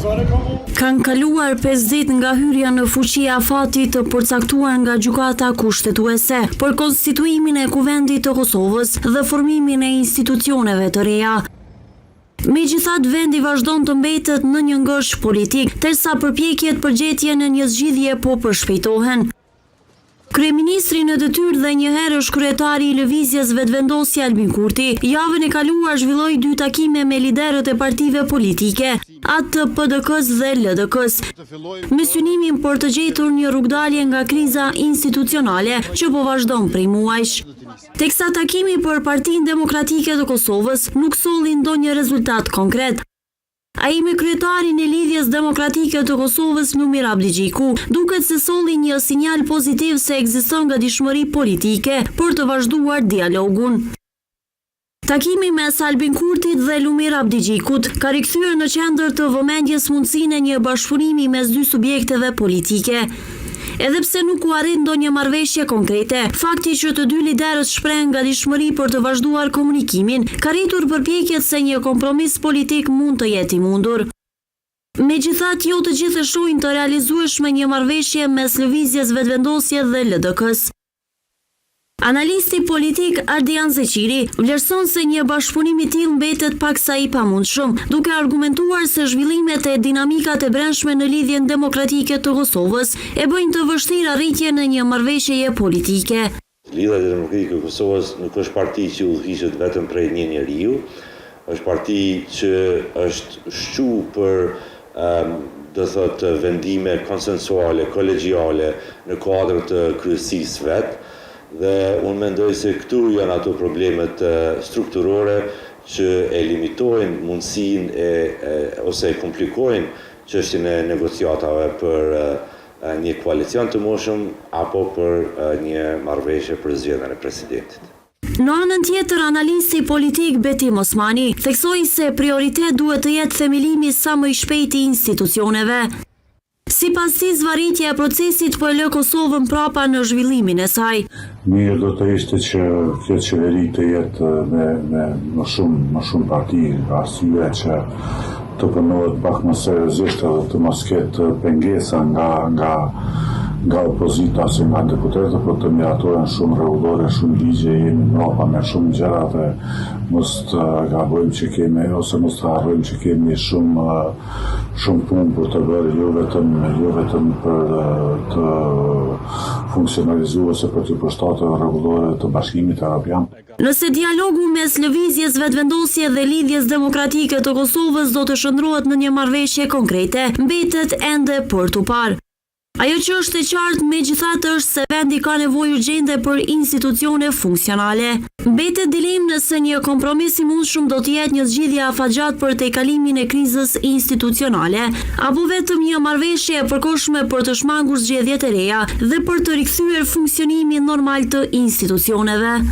Kanë kaluar 5 ditë nga hyrja në fuqi e afatit të përcaktuar nga Gjykata Kushtetuese për konstituimin e Kuvendit të Kosovës dhe formimin e institucioneve të reja. Megjithatë, vendi vazhdon të mbetet në një ngërç politik, teksa përpjekjet për gjetjen e një zgjidhje po përshpejtohen. Kryeministri në detyrë dhe njëherësh kryetari i Lëvizjes Vetëvendosje Albin Kurti, javën e kaluar zhvilloi dy takime me liderët e partive politike, atë të PDK-së dhe LDK-së, me synimin për të gjetur një rrugëdalje nga kriza institucionale që po vazhdon prej muajsh. Teksa takimi për Partinë Demokratike të Kosovës nuk solli ndonjë rezultat konkret, Ai me kryetarin e Lidhjes Demokratike të Kosovës, Lumir Abdixhiku, duket se solli një sinjal pozitiv se ekziston gatishmëri politike për të vazhduar dialogun. Takimi mes Albin Kurtit dhe Lumir Abdixhikut ka rikthyer në qendër të vëmendjes mundësinë e një bashkëpunimi mes dy subjekteve politike. Edhe pse nuk u arrit ndonjë marrëveshje konkrete, fakti që të dy liderët shprehën gatishmëri për të vazhduar komunikimin, ka rritur përpjekjet se një kompromis politik mund të jetë i mundur. Megjithatë, jo të gjithë e shohin të realizueshme një marrëveshje mes Lëvizjes Vetëvendosje dhe LDK-së. Analisti politik Ardian Zeqiri vlerëson se një bashkëpunim i tillë mbetet paksa i pamundshëm, duke argumentuar se zhvillimet e dinamikat e brendshme në Lidhjen Demokratike të Kosovës e bëjnë të vështirë arritjen e një marrëveshjeje politike. Lidhja Demokratike e Kosovës nuk është parti që udhëhiqet vetëm prej një njeriu, është parti që është shqu për do thotë vendime konsensuale, kolegjiale në kuadër të kryesisë vet dhe unë mendoj se këtu janë ato problemet strukturore që e limitojnë mundësinë e ose e komplikojnë çështjen e negociatave për një koalicion të mundshëm apo për një marrëveshje për zgjedhjen e presidentit. Në anën tjetër, analisti politik Betim Osmani, theksoi se prioritet duhet të jetë themelimi sa më i shpejtë i institucioneve. Sipas tij, zvarritja e procesit po e lë Kosovën prapa në zhvillimin e saj. Mirë do të ishte që kjo qeveri të jetë me me më shumë më shumë parti, arsye që të punohet pak më seriozisht edhe të mos ketë pengesa nga nga nga opozita ose nga deputetët, por të miratohen shumë rregullore, shumë ligje, jemi mbrapa me shumë gjëra dhe mos të gabojmë që kemi ose mos të harrojmë që kemi shumë shumë punë për të bërë, jo vetëm jo vetëm për të funksionalizuar ose për t'iu përshtatur rregulloreve të Bashkimit Evropian. Nëse dialogu mes Lëvizjes Vetëvendosje dhe Lidhjes Demokratike të Kosovës do të shndërrohet në një marrëveshje konkrete, mbetet ende për t'u parë. Ajo që është e qartë, megjithatë, është se vendi ka nevojë urgjente për institucione funksionale. Mbetet dilemë nëse një kompromis i mundshëm do të jetë një zgjidhje afatgjatë për tejkalimin e krizës institucionale, apo vetëm një marrëveshje e përkohshme për të shmangur zgjedhjet e reja dhe për të rikthyer funksionimin normal të institucioneve.